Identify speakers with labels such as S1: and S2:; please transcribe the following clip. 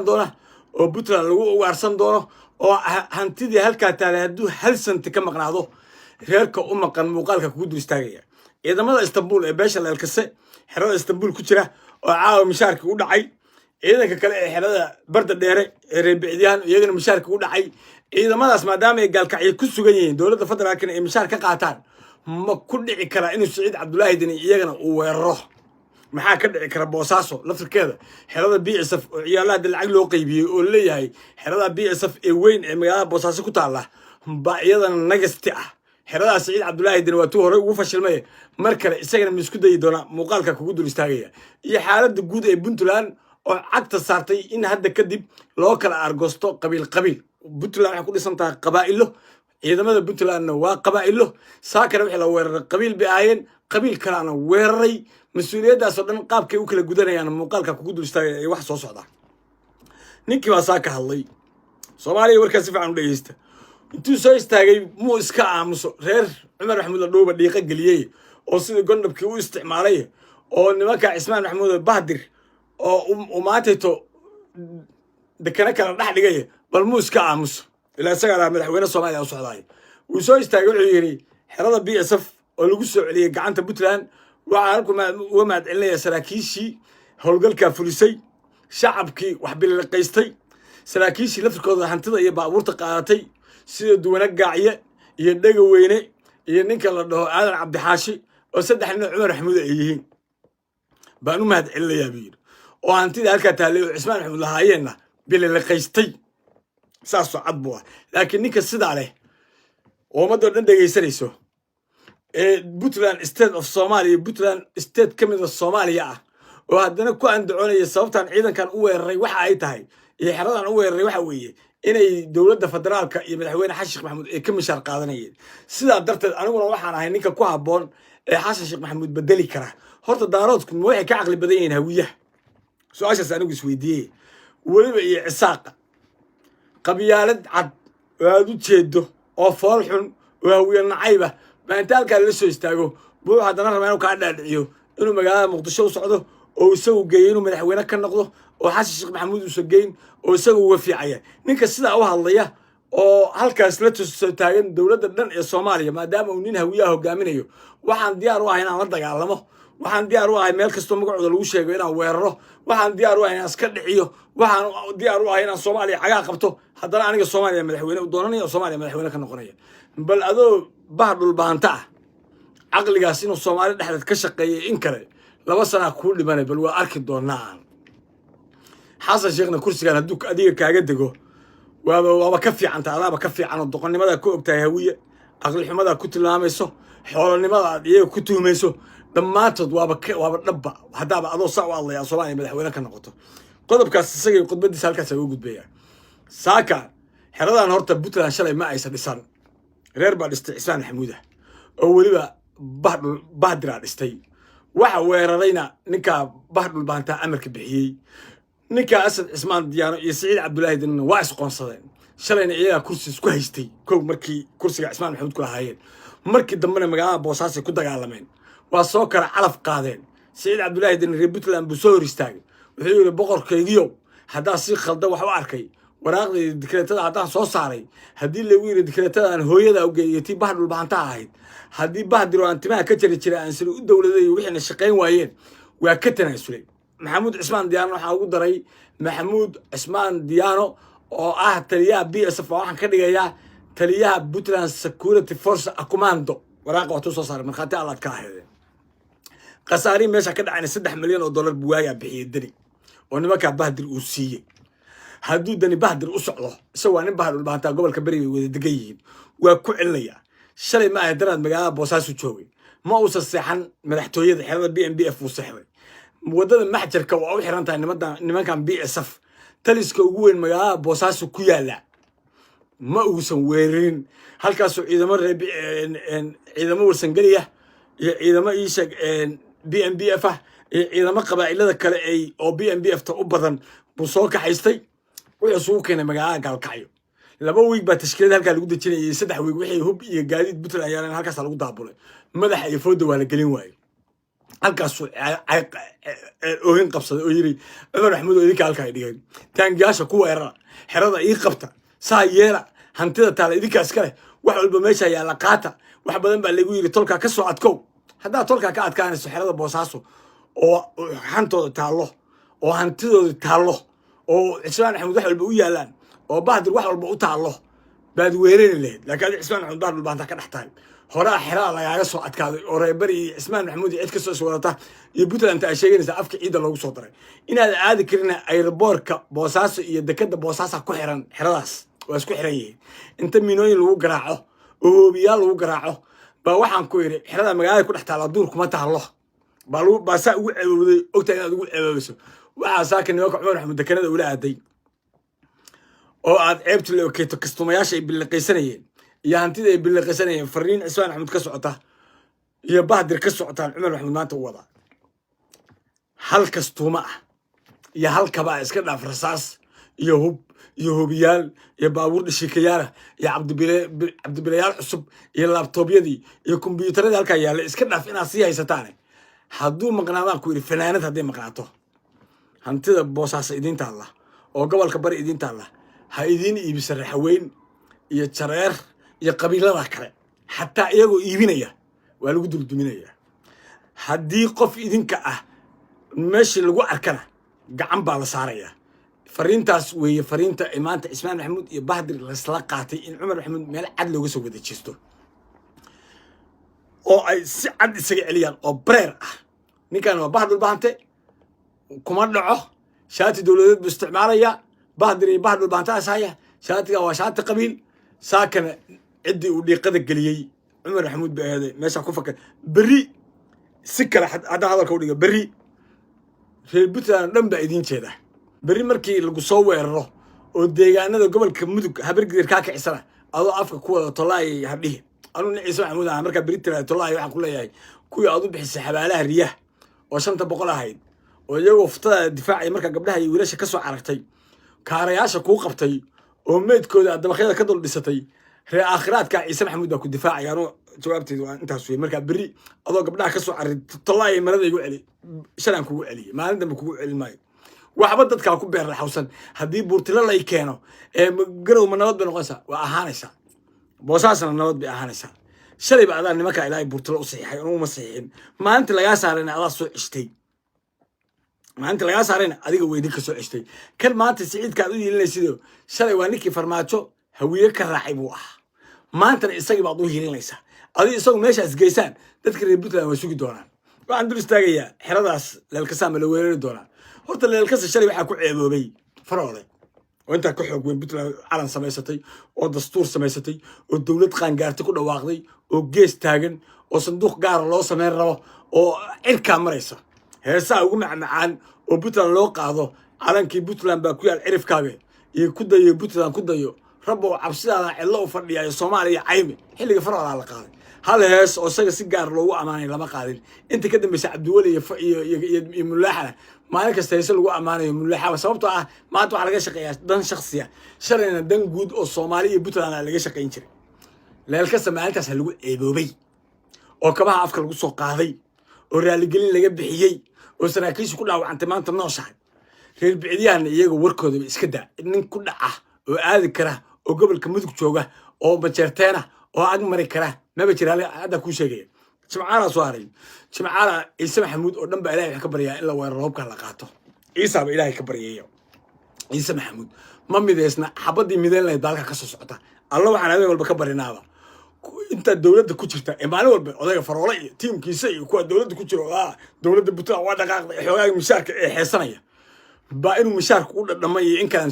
S1: Doona oo Puntland lagu ugaarsan doono oo hantidii halkaa taalay hadduu hal santi ka maqnaado, reerka u maqan muuqaalka kugu dul istaagaya. Ciidamada Istanbul ee beesha Leelkase, xerada Istanbul ku jira oo caawa mishaarkii u dhacay, ciidanka kale ee xerada Barda Dheere ee reer Bicdiyaan, iyagana mishaarkii u dhacay. Ciidamadaas maadaama ay Gaalkacyo ku sugan yihiin, dowladda federaalkana ay mishaar ka qaataan, ma ku dhici karaa inuu Siciid Cabdulaahi Deni iyagana uu weeraro? Maxaa ka dhici kara Boosaaso laftirkeeda, xerada BSF oo ciyaalaha hadda lacag loo qaybiyey oo leeyahay xerada BSF ee weyn ee magaalada Boosaaso ku taalla baa iyadana nagasti ah? Xeradaas Siciid Cabdulaahi Deni waa tuu horey ugu fashilmay, mar kale isagana ma isku dayi doonaa? Muuqaalka kugu dul istaagaya iyo xaaladda guud ee Puntland oo cagta saartay in hadda kadib loo kala argosto qabiil qabiil. Puntland waxay ku dhisan tahay qabaa'ilo, ciidamada Puntlandna waa qabaa'ilo. Saakana wixii la weeraray qabiil bay ahaayeen, qabiil kalaana weeraray. Mas-uuliyaddaasoo dhan qaabkay u kala gudanayaan muuqaalka kugu dul istaagaya ee wax soo socda. Ninkii baa saa ka hadlay. Soomaaliya, warkaas si fiican u dhegeysta. Intuu soo istaagay muu iska aamuso? Reer Cumar Maxamuud la dhowba dhiiqa geliyey oo sidii gondhabkii u isticmaalay oo nimanka Cismaan Maxamuud Bahdir oo uu maantayto dekana kala dhex dhigaya, bal muu iska aamuso? Ilaa isagaa lahaa madaxweyne Soomaaliya u socdaay. Wuu soo istaagay, wuxuu yidhi: xerada BSF oo lagu soo celiyey gacanta Puntland, waxaan halku uga mahad celinayaa saraakiishii howlgalkaa fulisay, shacabkii wax bililiqaystay, saraakiishii lafirkooda hantida iyo baabuurta qaadatay, sida Duwane Gaacye iyo Dhegaweyne iyo ninka la dhaho Aadan Cabdixaashi, oo saddex nin oo Cumar Maxamuud ay yihiin baan u mahad celinayaa, buu yidhi, oo hantidii halkaa taallay oo Cismaan Maxamuud lahaayeenna bililiqaystay. Saasoo cad buu ah. Laakiin ninka sidaa leh oo ummadoo dhan dhegaysanayso ee Puntland State of Somalia, Puntland state ka mida Soomaaliya ah, oo haddana ku andacoonaya sababtan ciidankan u weeraray waxa ay tahay iyo xeradan u weeraray waxa weeye inay dowladda federaalka iyo madaxweyne Xasan Sheekh Maxamuud ay ka mishaar qaadanayeen, sidaa darteed aniguna waxaan ahay ninka ku habboon ee Xasan Sheekh Maxamuud bedeli kara. Horta Daaroodku ma waxay ka caqli badan yihiin Hawiyaha? Su-aashaas anigu isweydiiyey. Weliba iyo Cisaaqa qabyaalad cad oo aad u jeedo oo fool xun oo Hawiye nacayba baa inta halkaa lala soo istaago buu haddana rabaa inuu kaa dhaadhiciyo inuu magaalada Muqdisho u socdo oo isagu geeyo inuu madaxweyne ka noqdo oo Xasan Sheekh Maxamuud uusa geyn oo isagu uga fiicaya. Ninka sidaa u hadlaya oo halkaas la soo taagan dowladda dhan ee Soomaaliya, maadaama uu nin Hawiyaha hogaaminayo, waxaan diyaar u ahay inaan la dagaalamo, waxaan diyaar u ahay meel kastoo magacooda lagu sheego inaan weeraro, waxaan diyaar u ahay inaan iska dhiciyo, waxaan diyaar u ahay inaan Soomaaliya cagaa qabto, haddana aniga Soomaaliya madaxweyne u doonanaya oo Soomaaliya madaxweyne ka noqonaya. Bal adoo bah Dhulbaanta ah, caqligaas inuu Soomaali dhexdeed ka shaqeeyay in kale 2 sanaa kuu dhimanay, bal waa arki doonaa. Aan Xasan Sheekhna kursigan hadduu adiga kaaga dego, waaba ka fiicanta, adaaba ka fiican oo doqonnimadaa ku ogtahay Hawiye, aqlixumadaa ku tilmaamayso, xoolonimada aad iyaga ku tuhmayso, dhammaantood waaba dhabba haddaaba adoo saa u hadlaya Soomaaliya madaxweyne ka noqoto. Qodobkaas isagay khudbadiisa halkaas uga gudbaya. Saaka xeradan horta Puntland shalay ma aysan dhisan, reer baa dhistay Cismaan Maxamuudah oo weliba Bahdhul Bahdiraa dhistay. Waxa weerarayna ninkaa Bahdhul baantaa amarka bixiyey. Ninkaa Asad Cismaan Diyaano iyo Siciid Cabdulaahi Danina waa isqoonsadeen. Shalayna iyagaa kursi isku haystay kow markii kursiga Cismaan Maxamuud ku lahaayeen, markii dambena magaalada Boosaasay ku dagaalameen, waa soo kala calaf qaadeen. Siciid Cabdulaahi Dani reer Puntland buu soo hor istaagay, wuxuu yidhi: "Boqorkaygiyow, haddaa si khaldan wax u arkay, waraaqdii dikreetada haddaan soo saaray, haddii lagu yidhi dikreetadaan hooyada u geeyay tii Bahdhul baantaha ahayd, haddii Bahdiro aan timaha ka jari jiray aan sida u dowladayo wixiina shaqayn waayeen, waa ka tanaasulay." Maxamuud Cismaan Diyaano waxaa ugu daray, Maxamuud Cismaan Diyaano oo ah taliyaha BSF, waxaan ka dhigayaa taliyaha Puntland Security Force Commando. Waraaqa waatuu soo saaray, markhaati allaad ka ahaydeen. Khasaarihi meesha ka dhacayna $3 milyan buu waagaa bixiyey Deni oo nimankaa Bahdir uu siiyey. Hadduu Deni Bahdir u socdo, isaga waa nin Bahdir Baantaa, gobolka Beri bay wada degan yihiin, waa ku celinayaa. Shalay ma ahay, daraad magaalada Boosaasu joogay, ma uusan seexan madaxtooyada, xerada BMBF uu seexday. Waddada maxjarka waa u xiran tahay nimankan BSF. Taliska ugu weyn magaalada Boosaaso ku yaala ma uusan weerarin. Halkaasoo ciidamo ree, ciidamo Warsangeliya iyo ciidamo iisheeg BMBF ah iyo ciidamo qabaa'ilada kale ay oo BMBF ta u badan buu soo kaxaystay. Wuxuu isugu keenay magaalada Gaalkacyo. 2 wiig baa tashkiilada halkaa lagu dejinayay, 3 wiig wixii hub iyo gaadiid Puntland yaaleen halkaasa lagu daabulay. Madaxa iyo fooda waa la gelin waayey. Halkaasuu oohin qabsaday oo yiri, "Cumar Maxamuud oo idinka halkaa dhigeen, taangiyaasha ku weerara xerada, ii qabta, saa yeela, hantida taala idinkaa iska leh, wax walba meesha yaalla qaata. Wax badan baa lagu yiri, tolkaa ka soo adkow. Haddaad tolkaa ka adkaanayso, xerada Boosaaso oo hantooda taallo oo hantidooda taallo oo Cismaan Axmed wax walba u yaallaan oo Bahdir wax walba u taallo baad weerari lahayd. Laakiin adi Cismaan Maxamuud Bahdir baanta ka dhex tahay. Horaa xerada lagaaga soo adkaaday oo reebari iyo Cismaan Maxamuud iyo cid kastoo is wadata iyo Puntland ay sheeganaysaa afka ciidda loogu soo daray inaad aadi karin airport-ka Boosaaso iyo dekada Boosaasa ku xiran. Xeradaas waa isku xiran yihiin. Inta minooyin lagu garaaco oo hoobiyaal lagu garaaco baa waxaan ku yidhi xerada magaalada ku dhex taalla, duur kuma taallo. Baa lagu baa saa ugu ceebowday. Ogtahay inaad ugu ceeboobayso. Waxaa saaka nimanka Cumar Maxamuud dekanada ula aaday oo aad ceebta la okeeto, kastumayaasha ay billiqaysanayeen iyo hantida ay billiqaysanayeen, fariin Cismaan Axmed ka socota iyo Bahdir ka socotaan Cumar Maxamuud maanta u wadaa. Hal kastuuma ah iyo hal kabaa iska dhaaf, rasaas iyo hub iyo hobiyaal iyo baabuur dhashiikayaala iyo Cabdibilayaal cusub iyo laptop-yadii iyo kombiyuutaradii halkaa yaalla iska dhaaf inaad sii haysataane. Hadduu maqnaadaan ku yidhi fanaanad, hadday maqnaato, hantida Boosaasa idiin taalla oo gobolka Bari idiin taalla ha idiin iibisa Raxaweyn iyo Jareer iyo qabiilada kale. Xataa iyagoo iibinaya waa lagu dulduminayaa. Haddii qof idinka ah meeshii lagu arkana, gacan baa la saarayaa. Fariintaas weeye fariinta ay maanta Cismaan Maxamuud iyo Bahdir laisla qaatay, in Cumar Maxamuud meel cad looga soo wada jeesto oo ay si cad isaga celiyaan oo bareer ah. Ninkan waa Bahdir Bahante, kuma dhaco. Shaati dowladeed buu isticmaalayaa. Bahdir iyo Bahdir Bahantaas haya. Shaatiga waa shaati qabiil. Saakana ciddii uu dhiiqada geliyey Cumar Maxamuud ba aheeday. Meesha ku fakar berri si kale haddaan hadalka u dhiga, berri reer Puntland dhan baa idiin jeeda. Berri markii lagu soo weeraro oo deegaanada gobolka Mudug Habargidir kaa kicisana, adoo afka ku wada tolaay hadhihi, anuu nin Ciise Maxamuud ah. Markaa berri tiraada tolaay, waxaan ku leeyahay kuwii aad u bixisay xabaalaha riyaha oo 500 ahayd oo iyagoo futada difaacaya markaa gabdhaha iyo wiilasha ka soo carartay, kaarayaasha kuu qabtay oo meydkooda aad dabaqyada ka dul dhisatay, ree aakhiraadka Ciise Maxamuud baa ku difaacaya. Anuu jawaabteedu waa intaas wey. Markaa berri adoo gabdhaha ka soo cararay, tolaay marada igu celi, shalaan kugu celiyey, maalin dambe kugu celin maayo. Waxba dadkaa ku beer laxawsan. Haddii Buurtilo lay keeno ee Garow, ma nabad bay noqonaysaa? Waa ahaanaysaa. Boosaasna nabad bay ahaanaysaa. Shalayba adaa nimankaa Ilaahay Buurtilo u saxiixay, anuguma saxiixin. Maalinta lagaa saarayna adaa soo ceshtay. Maalinta lagaa saarayna adiga weydin ka soo ceshtay. Kan maanta Siciidka aad u hiilinaysido, shalay waa ninkii Farmaajo Hawiye ka raacay buu ahaa. Maantana isagii baad u hiilinaysaa. Adiga isagu meeshaas geysaan, dadka reer Puntland waa sugi doonaan. Waxaan dul istaagayaa xeradaas Leelkasaa ma la weerari doonaa? Horta Leelkasa shalay waxaa ku ceeboobay Faroole oo intaa ka xoog weyn. Puntland calan samaysatay oo dastuur samaysatay oo dowlad qaangaartay ku dhawaaqday oo gees taagan oo sanduuq gaara loo sameyn rabo oo cirkaa maraysa, heesaha ugu macmacaan oo Puntland loo qaado, calankii Puntland baa ku yaal cirifkaaga iyo ku dayo Puntland ku dayo, Rabbow cabsidaada cidlo u fadhiyayo Soomaaliya caymi. Xilliga Faroolaa la qaaday. Hal hees oo isaga si gaar loogu ammaanay lama qaadin. Inta ka dambeysa Cabdiweli iyo Mulaaxana maalin kasta heese lagu ammaanayo Mulaaxa, sababtoo ah maanta waxaa laga shaqeeyaa dan shaksiya, shalayna dan guud oo Soomaali iyo Puntland laga shaqayn jiray. Leelkasta maalintaas lagu ceeboobay oo kabaha afka lagu soo qaaday oo raaligelin laga bixiyey oo saraakiisha ku dhaawacantay maanta nooshahay. Reer Bicidyahana iyaga warkoodaba iska daa. Nin ku dhaca oo aadi kara oo gobolka Mudug jooga oo Bajeerteena oo ag mari kara maba jira. Hadda kuu sheegaya, Jimcaala soo haray. Jimcaala Ciise Maxamuud oo dhan baa Ilahay wax ka baryaa in la weeraro, hubka la qaato. Ciisaaba Ilaahay ka baryaya. Ciise Maxamuud ma mideysna. Xabadii mideyn lahayd baa halka ka soo socota. Alla waxaan habeen walba ka barinaaba intaa dowladda ku jirta ee maalin walba odayga Faroole iyo tiimkiisa iyo kuwa dowladda ku jiro, dowladda Puntland waa dhaqaaqda, xogaaga mishaarka ee xeesanaya baa inuu mishaarka u dhadhamay iyo in kalaan.